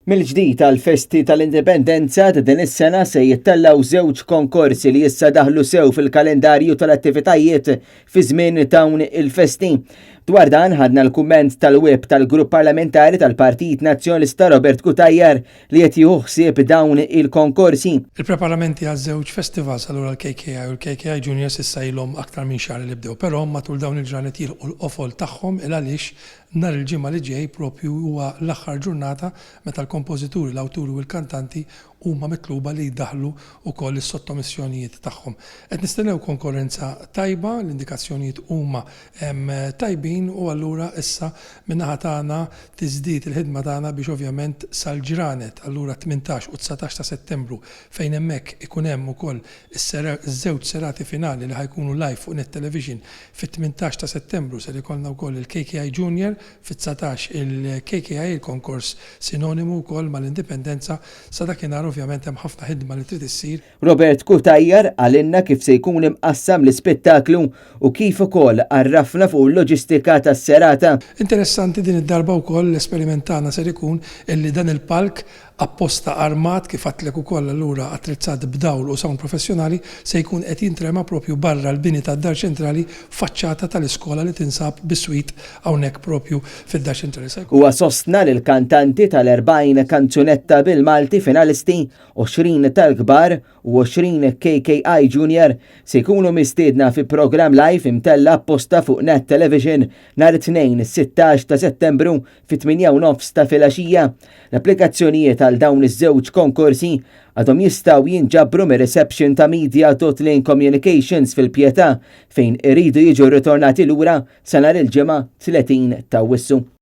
Mill-ġdid għall-festi tal-Indipendenza ta' din is-sena se jittellgħu żewġ konkorsi li issa daħlu sew fil-kalendarju tal-attivitajiet fi żmien dawn il-festi. Dwar dan ħadna l-kumment tal-whip tal-Grupp Parlamentari tal-Partit Nazzjonalista Robert Cutajar li qed jieħu ħsieb dawn il-konkorsi. Il-preparamenti għaż-żewġ festivals allura l-KKI u l-KKI Juniors issa ilhom aktar minn xahar li bdew, però matul dawn il-ġranet jilħqu l-qofol tagħhom il għaliex Nhar il-Ġimgħa li ġej proprju huwa l-aħħar ġurnata meta l-kompożituri, l-awturi u l-kantanti huma mitluba li jdaħħlu wkoll is-sottomissjonijiet tagħhom. Qed nistennew konkorrenza tajba, l-indikazzjonijiet huma tajbin u allura issa min-naħa tagħna tiżdied il-ħidma tagħna biex ovvjament sal-ġranet allura 18 u 19 ta' Settembru fejn hemmhekk ikun hemm ukoll iż-żewġ serati finali li ħa jkunu live fuq Net Television fit-18 ta' Settembru ser ikollna wkoll il-KKI Junior, fit-19 il-KKI, il-konkors sinonimu wkoll mal-Indipendenza. Sa dakinhar ovvjament hemm ħafna ħidma li trid issir. Robert Cutajar qalilna kif se jkun imqassam l-ispettaklu u kif ukoll għarrafna fuq il-loġistika tas-serata. Interessanti din id-darba wkoll l-esperiment tagħna ser ikun illi dan il-palk apposta armat, kif għadtlek ukoll allura attrezzat b'dawl u sound professjonali, se jkun qed jintrema propju barra l-bini tad-Dar Ċentrali faċċata tal-iskola li tinsab biswit hawnhekk propju fid-Dar Ċentrali. Se jkun. Huwa sostna li l-kantanti tal-40 kanzunetta bil-Malti finalisti, 20 tal-kbar u 20 KKI Junior, se jkunu mistiedna fi programm live imtella' apposta fuq Net Television nhar it-Tnejn 16 ta' Settembru fit-8:30 ta' filgħaxija. L-applikazzjonijiet għal dawn iż-żewġ konkorsi għadhom jistgħu jinġabru mir-reception ta' Media.Link Communications fil-Pietà fejn iridu jiġu rritornati lura sa nhar il-Ġimgħa 30 t'Awwissu.